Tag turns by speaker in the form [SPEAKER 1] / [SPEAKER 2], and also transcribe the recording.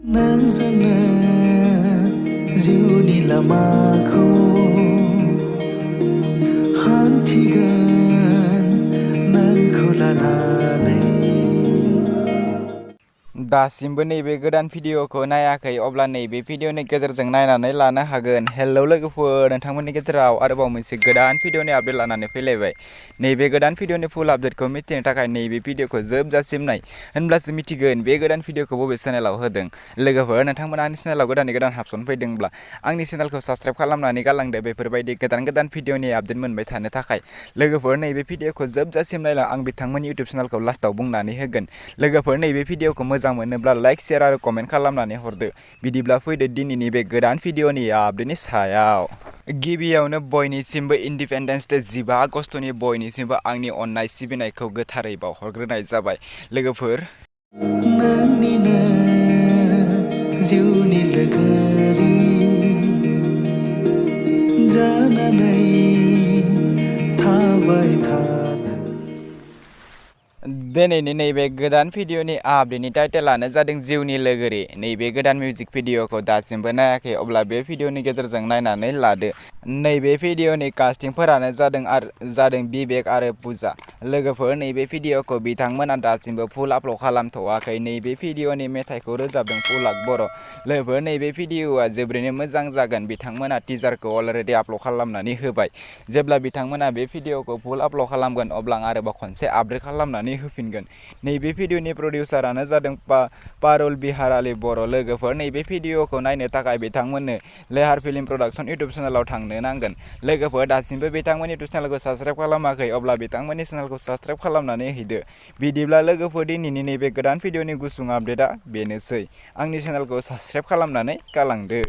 [SPEAKER 1] नोंजोंनो जिउनि लामाखौ हान्थिगोन नोंखौ लानानै।
[SPEAKER 2] दासिमबो नैबे गोदान भिडिअखौ नायाखै अब्ला नैबे भिडिअनि गेजेरजों नायनानै लानो हागोन। हेलौ लोगोफोर, नोंथांमोननि गेजेराव आरोबाव मोनसे गोदान भिडिअनि आपडेट लानानै फैलायबाय। नैबे गोदान भिडिअनि फुल आपडेटखौ मिथिनो थाखाय नैबे भिडिअखौ जोबजासिम नाय, होनब्लासो मिथिगोन बे गोदान भिडिअखौ बबे चेनेलाव होदों। लोगोफोर, नोंथांमोना आंनि चेनेलाव गोदानै गोदान हाबसन फैदोंब्ला आंनि चेनेलखौ साबस्क्राइब खालामनानै गालांदो बेफोरबायदि गोदान गोदान भिडिअनि आपडेट मोनबाय थानो थाखाय। लोगोफोर, नैबे भिडिअखौ जोबजासिम नायला, आं बिथांमोननि इउटुब चेनेलखौ लास्टाव बुंनानै होगोन। लोगोफोर, नैबे भिडिअखौ मोजां मोनोब्ला लाइक, शेयार आरो कमेन्ट खालामनानै हरदो। बिदिब्ला फैदो दिनैनि बे गोदान भिडिअनि आपडेटनि सायाव। गिबियावनो बयनिसिमबो इन्डिपेन्डेन्स डे 15 आगस्तनि बयनिसिमबो आंनि अननाय सिबिनायखौ गोथारै बावहरग्रोनाय जाबाय। लोगोफोर,
[SPEAKER 1] नोंनिनो जिउनि लोगोरि जानानै थाबाय थाथों।
[SPEAKER 2] दिनैनि नैबे गोदान भिडिअनि आपडेटनि टाइटेलानो जादों जिउनि लोगोरि। नैबे गोदान मिउजिक भिडिअखौ दासिमबो नायाखै अब्ला बे भिडिअनि गेजेरजों नायनानै लादो। नैबे भिडिअनि कास्टिंफोरानो जादों बिबेक आरो पुजा। लोगोफोर, नैबे भिडिअखौ बिथांमोना दासिमबो फुल आपल'ड खालामथ'वाखै। नैबे भिडिअनि मेथाइखौ रोजाबदों पुलाक बर'। लोगोफोर, नैबे भिडिअआ जोबोरैनो मोजां जागोन। बिथांमोना टिजारखौ अलरेडि आपल'ड खालामनानै होबाय। जेब्ला बिथांमोना बे भिडिअखौ फुल आपल'ड खालामगोन अब्ला आं आरोबाव खनसे आपडेट खालामनानै होफिनगोन। नैबे भिडिअनि प्रडिउसारानो जादों पारुल बिहारालि बर'। लोगोफोर, नैबे भिडिअखौ नायनो थाखाय बिथांमोननो लेहार फिल्म प्रडाक्शन इउटुब चेनेलाव थांनो नांगोन। लोगोफोर, दासिमबो बिथांमोननि इउटुब चेनेलखौ साबस्क्राइब खालामाखै अब्ला बिथांमोननि चेनेलखौ साबस्क्राइब खालामनानै हैदो। बिदिब्ला लोगोफोर, दिनैनि नैबे गोदान भिडिअनि गुसुं आपडेटआ बेनोसै। आंनि चेनेलखौ साबस्क्राइब खालामनानै गालांदो।